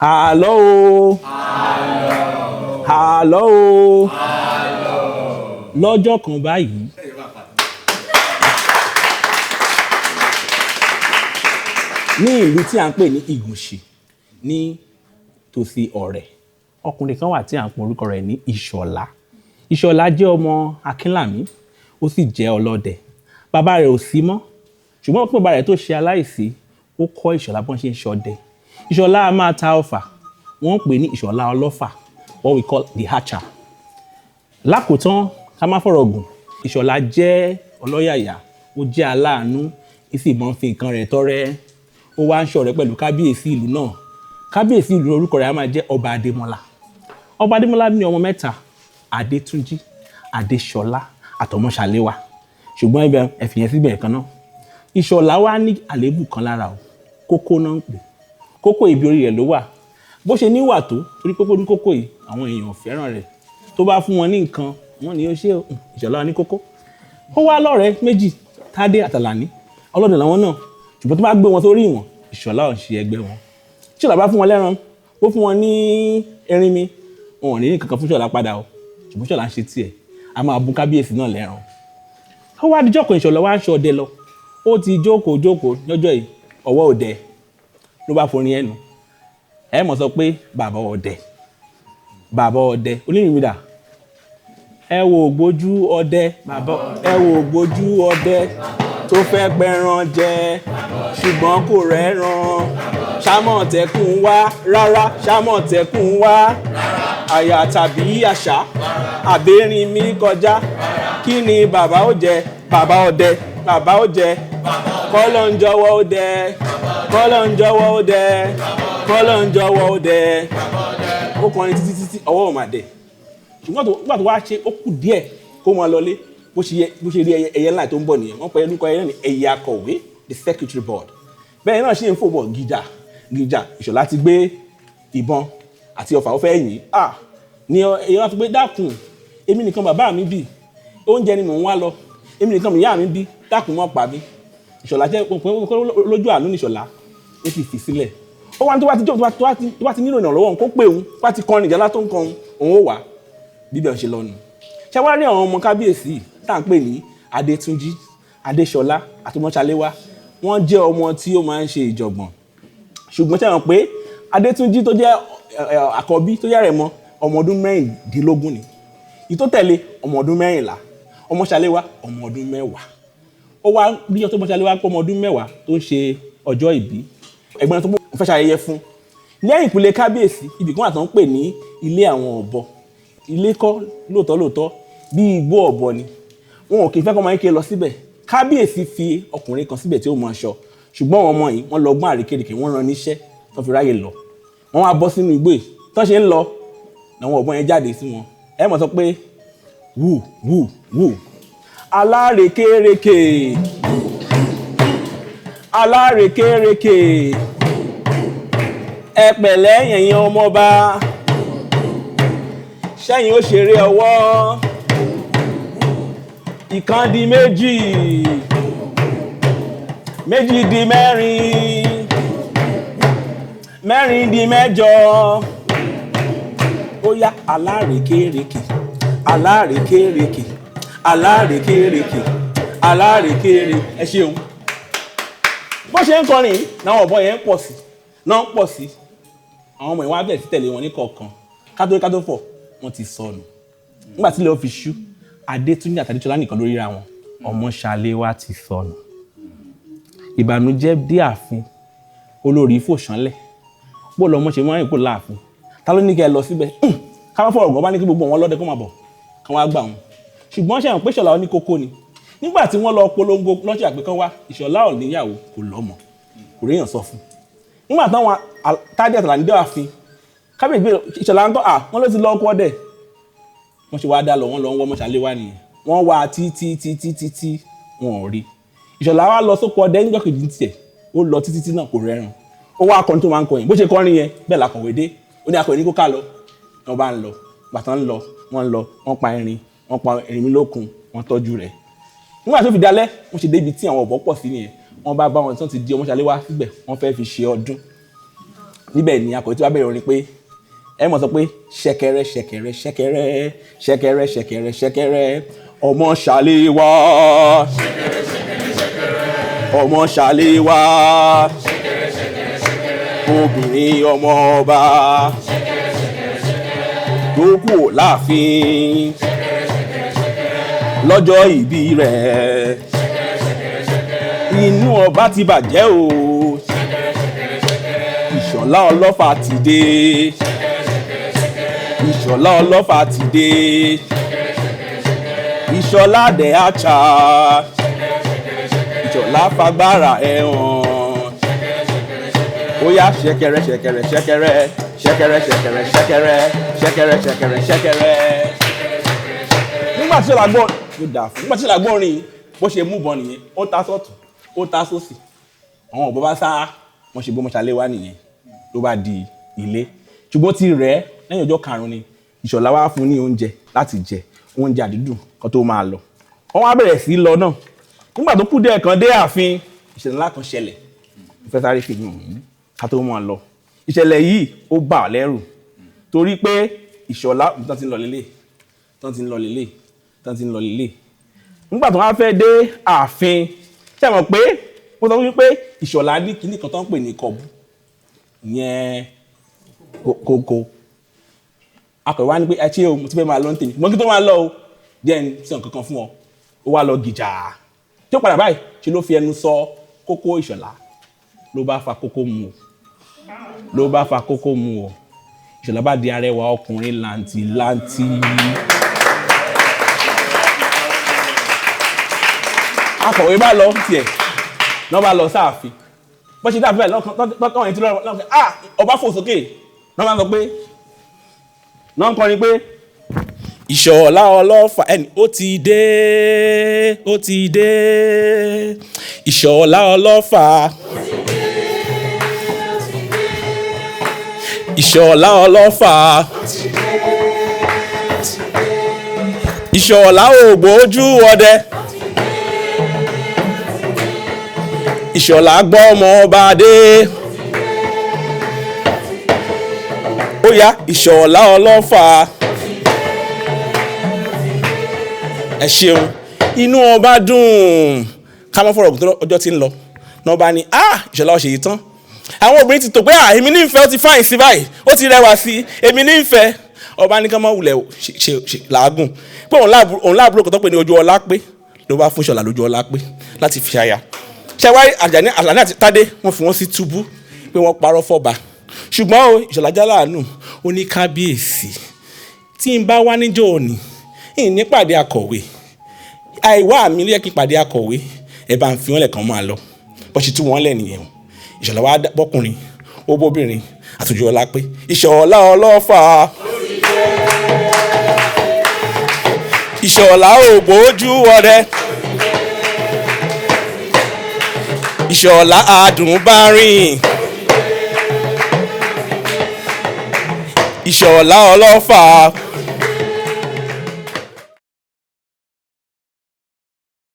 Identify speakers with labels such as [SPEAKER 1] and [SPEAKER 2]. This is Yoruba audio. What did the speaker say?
[SPEAKER 1] Àlọ́ o. Àlọ́ o. Lọ́jọ́ kan báyìí. Ní ìlú tí à ń pè ní Ìgùnṣì ní tòsí Ọ̀rẹ̀, ọkùnrin kan wà tí à ń pe orúkọ rẹ̀ ní Ìṣọ̀lá. Ìṣọ̀lá jẹ́ ọmọ Akínlàmí, ó sì jẹ́ ọlọ́dẹ. Bàbá rẹ̀ ò sí mọ́, ṣùgbọ́n pé bàbá rẹ̀ tó ṣe aláìsí, ó kọ́ Ìṣọ̀lá bọ́n ṣe ń ṣọdẹ. Ìṣọ̀lá a máa ta ọfà, wọ́n ń pè ní Ìṣọ̀lá ọlọ́fà, what we call the archer. Lákòótán, ká má fọ̀rọ̀ gùn, Ìṣọ̀lá jẹ́ ọlọ́yàyà, ó jẹ́ aláàánú, ó sì máa ń fi nǹkan rẹ̀ tọrẹ. Ó wá ń ṣọ̀rẹ́ pẹ̀lú kábíyèsí ìlú náà. Kábíyèsí ìlú orúkọ rẹ̀ á máa jẹ́ Ọba Adémọ́lá. Ọba Adémọ́lá ní ọmọ mẹ́ta, Adétúnjí, Adéṣọlá àtọmọṣàléwá. Ṣùgbọ́n ibẹ̀ ẹ fìyẹn síbẹ̀ kan náà. Ìṣọ̀lá wá ní àléébù kan lára o, kókó náà ń pè. Kókó ibi orí rẹ̀ ló wà. Bó ṣe níwà tó, torí pé ó ní kókó yìí, àwọn èèyàn ò fẹ́ràn rẹ̀. Tó bá fún wọn ní nǹkan, wọ́n ní ó ṣe o, Ìṣọ̀lá ní kókó. Ó wá lọ́rẹ̀ẹ́ méjì, Tádé àtàlàní, ọlọ́dẹ làwọn náà. Ṣùgbọ́n tó bá gbé wọn sórí ìwọ̀n, Ìṣọ̀lá ò ṣe ẹgbẹ́ wọn. Ìṣọ̀lá bá fún wọn lẹ́ran, ó fún wọn ní erinmi, wọn ò ní nǹkan kan fún Ìṣọ̀lá padà o. Ṣùgbọ́n Ìṣọ̀lá ń ṣe tiẹ̀, a máa bùn kábíyèsí náà lẹ́ran. Ó wá dijọ́ kan Ìṣọ̀lá wá ń ṣọdẹ lọ. Ó ti jókòó jókòó lọ́jọ́ yìí, ọwọ́ òdẹ ló bá forin ẹnu. Ẹ mọ̀ sọ pé bàbá ọdẹ, bàbá ọdẹ, onírìnmí dà. Ẹ wo ògbójú ọdẹ, bàbá ẹ wo ògbójú ọdẹ tó fẹ́ pẹran jẹ, ṣùgbọ́n kò rẹ́ran. Ṣámọ̀tẹ́kùn wá rárá, ṣámọ̀tẹ́kùn wá. Àyà tàbí àṣá, àbẹ́rin mi kọjá. Kí ni bàbá ó jẹ? Bàbá ọdẹ, bàbá ó jẹ. Kọ́lọ̀ ń jọ̀wọ́ ó dẹ, kọ́lọ̀ ń jọ̀wọ́ ó dẹ, kọ́lọ̀ ń jọ̀wọ́ ó dẹ. Ó kọrin títí títí ọwọ́ ò mà dẹ̀. Ṣùgbọ́n nígbà tó wá ṣe ó kù díẹ̀ kó máa lọlé, bó ṣe yẹ, bó ṣe rí ẹyẹ, ẹyẹ ńlá tó ń bọ̀ nìyẹn. Wọ́n pe orúkọ ẹyẹ náà ní ẹyẹ akọ̀wé, the secretary board. Bẹ́ẹ̀ náà ṣe ń fò bọ̀ gìjà gìjà. Ìṣọ̀lá ti gbé ìbọn àti ọfà, ó fẹ́ yìn. Ah! Ní ẹyẹ wá fi pé dákun, èmi nìkan bàbá mi bí, oúnjẹ ni mò ń wá lọ, èmi nìkan ìyá mi bí, dákun mọ́ pa mí. Ìṣọ̀lá jẹ́ lójú àánú ní Ìṣọ̀lá, ó sì fi sílẹ̀. Ó wá ní tó bá ti jó, tó bá ti nílò ìrànlọ́wọ́, kó pè òun, tó bá ti kọrin ìjálá tó ń kọrin, òun ó wà. Bíbẹ̀ ṣe lọ́nu. Ṣé wá rí àwọn ọmọ kábíyèsí tá à ń pè ní Adétúnjí, Adéṣọlá àti Ọmọṣaléwá, wọ́n jẹ́ ọmọ tí ó máa ń ṣe ìjọ̀gbọ̀n. Ṣùgbọ́n ṣé mọ̀ pé Adétúnjí tó jẹ́ àkọ́bí tó jẹ́ Àrẹ̀mọ, ọmọ ọdún 16 ni. Ìyí tó tẹ̀lé ọmọ ọdún 14, Ọmọṣaléwá ọmọ ọdún 10. Ó wá bí ọtọ́ Ọmọṣaléwá pé ọmọ ọdún 10 tó ń ṣe ọjọ́ ìbí. Ẹ̀gbọ́n tó fẹ́ ṣayẹyẹ fún. Lẹ́yìn ìpìlẹ̀ kábíyèsí, ibì kan wà tó ń pè ní ilé àwọn ọ̀bọ. Ilé kọ́ lóòótọ́ lóòótọ́ bí igbó ọ̀bọ ni. Wọn ò kì í fẹ́ kọ́ ọmọ kékeré lọ síbẹ̀. Kábíyèsí fi ọkùnrin kan síbẹ̀ tí ó mọ aṣọ. Ṣùgbọ́n àwọn ọmọ yìí wọ́n lọ gbọ́n àrékérekè, wọ́n rán níṣẹ́ tó fi ráyè lọ. Wọ́n wá bọ́ sínú igbó yìí. Tó ṣe ń lọ, làwọn ọ̀bọ yẹn jáde sí wọn. Ẹ mọ̀ sọ pé wù wù wù. Alárékérekè. Alárékérekè. Ẹ pẹ̀lẹ́ ẹ̀yin ọmọọba. Ṣẹ́yìn ó ṣeré ọwọ́. Ìkan di méjì. Méjì di mẹ́rin. Mẹ́rin di mẹ́jọ. Ó yá alárékérekè, alárékérekè, alárékérekè, alárékéré. Ẹ ṣeun. Bó ṣe ń kọrin yìí, làwọn ọ̀bọ yẹn ń pọ̀ sí, náà ń pọ̀ sí. Àwọn ọmọ yẹn wá bẹ̀rẹ̀ sí tẹ̀lé wọn ní kọ̀ọ̀kan. Kátó kátó fọ̀, wọ́n ti sọnù. Nígbà tí ilẹ̀ ó fi ṣú, Adétúnjí àti Adéṣọlá nìkan ló ríra wọn. Ọmọṣaléwá ti sọnù. Ìbànújẹ́ dé ààfin. Olórí fò ṣánlẹ̀. Bó lọmọ ṣe máa ń rìn kó láàfin. Ta ló ní kí ẹ lọ síbẹ̀? Ká má fọ̀rọ̀ gùn, bá ní kí gbogbo wọn lọ́dẹ kó máa bọ̀, kí wọ́n á gbà wọn. Ṣùgbọ́n ṣé mọ̀ pé Ìṣọ̀lá ní kókó ni. Nígbà tí wọ́n lọ polongo lọ́sẹ̀ àpé kán wá, Ìṣọ̀lá ò níyàwó, kò lọ́mọ, kò réèyàn sọ fún. Nígbà táwọn Tádé àtàlàní dé ààfin, kábíyèsí pé Ìṣọ̀lá ń kọ́, à wọ́n ló ti lọ ọkọ ọdẹ. Wọ́n ṣe wá dá lọ, wọ́n lọ ń wọ́ Ọmọṣaléwá nìyẹn. Wọ́n wá títí títí títí wọn ò rí. Ìṣọ̀lá wá lọ sóko ọdẹ níjọ́ kejì tiẹ̀, ó lọ títí tí náà kò rẹ́ran. Ó wá akọrin tó máa ń kọrin. Bó ṣe kọrin yẹn, bẹ́ẹ̀ làkọ̀wé dé. Ó ní akọrin ní kó ká lọ. Wọ́n bá ń lọ, bàtà ń lọ, wọ́n ń lọ, wọ́n pa erin, wọ́n pa erinmi lókun, wọ́n tọ́jú rẹ̀. Nígbà tó fi dalẹ́, wọ́n ṣe débi tí àwọn ọ̀bọ pọ̀ sí nìyẹn. Wọ́n bá bá wọn tí wọ́n ti di Ọmọṣaléwá síbẹ̀, wọ́n fẹ́ fi ṣe ọdún. Níbẹ̀ ni akọ̀wé tí wàá bẹ̀rẹ̀ orin pé ẹ mọ̀ sọ pé ṣẹ̀kẹ̀rẹ̀ ṣẹ̀kẹ̀rẹ̀ ṣẹ̀kẹ̀rẹ̀ ṣẹ̀kẹ̀rẹ̀ ṣẹ̀kẹ̀rẹ̀ ṣẹ̀kẹ̀rẹ̀ ọmọ Ṣàléwá, ọmọ Ṣàléwá, obìnrin ọmọ ọba tó kù láàfin lọ́jọ́ ìbí rẹ̀, inú ọba ti bàjẹ́ o, Ìṣọ̀lá Ọlọ́fà ti dé, Ìṣọ̀lá Ọlọ́fà ti dé, Ìṣọ̀lá dẹ̀ àṣà, Ìṣọ̀lá fagbára ẹ̀ hàn, ó yá ṣẹ̀kẹ̀rẹ̀ ṣẹ̀kẹ̀rẹ̀ ṣẹ̀kẹ̀rẹ̀ ṣẹ̀kẹ̀rẹ̀ ṣẹ̀kẹ̀rẹ̀ ṣẹ̀kẹ̀rẹ̀ ṣẹ̀kẹ̀rẹ̀ ṣẹ̀kẹ̀rẹ̀ ṣẹ̀kẹ̀rẹ̀. Nígbà tí Ìṣọ̀lá gbọ́ yóò dà fún, nígbà tí Ìṣọ̀lá gbọ́ orin bó ṣe mú bọ nìyẹn, ó ta sọ́tún ó ta sósì, àwọn ọ̀bọ bá sá, wọ́n ṣe bó Ṣàléwá nìyẹn, ló bá di ilé. Ṣùgbọ́n ti rẹ̀ lẹ́yìn ọjọ́ karùn-ún ni Ìṣọ̀lá wá fún ní oúnjẹ láti jẹ, oúnjẹ àdídùn kan tó máa lọ. Wọ́n wá bẹ̀rẹ̀ sí lọ náà. Nígbà tó kù díẹ̀ kan dé ààfin, ìṣẹ̀lẹ̀ ńlá kan ṣẹlẹ̀. Mo fẹ́ sáré fi hàn yín ká tó máa lọ. Ìṣẹ̀lẹ̀ yìí ó bà á lẹ́rù torí pé Ìṣọ̀lá tán ti ń lọ lélẹ̀, tán ti ń lọ lélẹ̀, tán ti ń lọ lélẹ̀. Nígbà tó wá fẹ́ dé ààfin, ṣé ẹ mọ̀ pé mo sọ fún yín pé Ìṣọ̀lá ní kinní kan tó ń pè ní kọ̀bù, ìyẹn kòkó. Akọ̀wé wá ní pé ẹ ṣé o, mo ti fẹ́ máa lọ ní tèmi, mo kí tó máa lọ o, díẹ̀ ní sọ nǹkan kan fún ọ. Ó wá lọ gìjà tí ó padà báyìí, ṣe ló fi ẹnu sọ kókó Ìṣọ̀lá, ló bá fa kókó mu o, ló bá fa kókó mu o. Ìṣọ̀lá bá di arẹwà ọkùnrin làǹtì làǹtì. Akọ̀wé bá lọ tiẹ̀ náà bá lọ sáàfin, bó ṣe dáàbò lọ́kàn yẹn tí lọ́kàn ah ọba fò sókè náà bá sọ pé náà ń kọrin pé Ìṣọ̀lá Ọlọ́fà ẹni ó ti dé, ó ti dé, Ìṣọ̀lá Ọlọ́fà, Ìṣọ̀lá Ọlọ́fà, Ìṣọ̀lá ògbójú ọdẹ, Ìṣọ̀lá gbọ́mọ ọba dé, ó yá Ìṣọ̀lá Ọlọ́fà. Ẹ ṣeun, inú ọba dùn. Ká mọ́ fọ̀rọ̀ tó ọjọ́ tí ń lọ náà bá ní ah Ìṣọ̀lá ọ̀ṣẹ̀ yìí tán. Àwọn obìnrin ti tò pé ah èmi nífẹ̀ẹ́, ó ti fáyìn sí báyìí, ó ti rẹwà sí, èmi nífẹ̀ẹ́. Ọba ní ká má wulẹ̀ ṣe làágùn pé òun láàbúrò kò tó pé ní ojú ọlá pé ló bá fún Ìṣọ̀lá lójú ọlá pé láti fi ṣaya. Ṣẹwárí Àjàní Àlàní àti Tádé wọ́n fi wọ́n sí túbú pé wọ́n parọ́ fọ́ba. Ṣùgbọ́n o Ìṣọ̀lá jáláàánú ó ní kábíyèsí tí n bá wá níjọ́ òní ìní pàdé akọ̀wé, àìwá mi ló yẹ kí n pàdé akọ̀wé, ẹ bá ń fi wọ́n lẹ̀ kàn máa lọ. Bó ṣe tú wọ́n lẹ̀ nìyẹn o. Ìṣọ̀lá wá bọ́kùnrin ó bóbìnrin àtòjú ọlá pé Ìṣọ̀lá Ọlọ́fà, Ìṣọ̀lá ògbójú ọdẹ, Ìṣọ̀lá adùnbárìn, Ìṣọ̀lá Ọlọ́fà.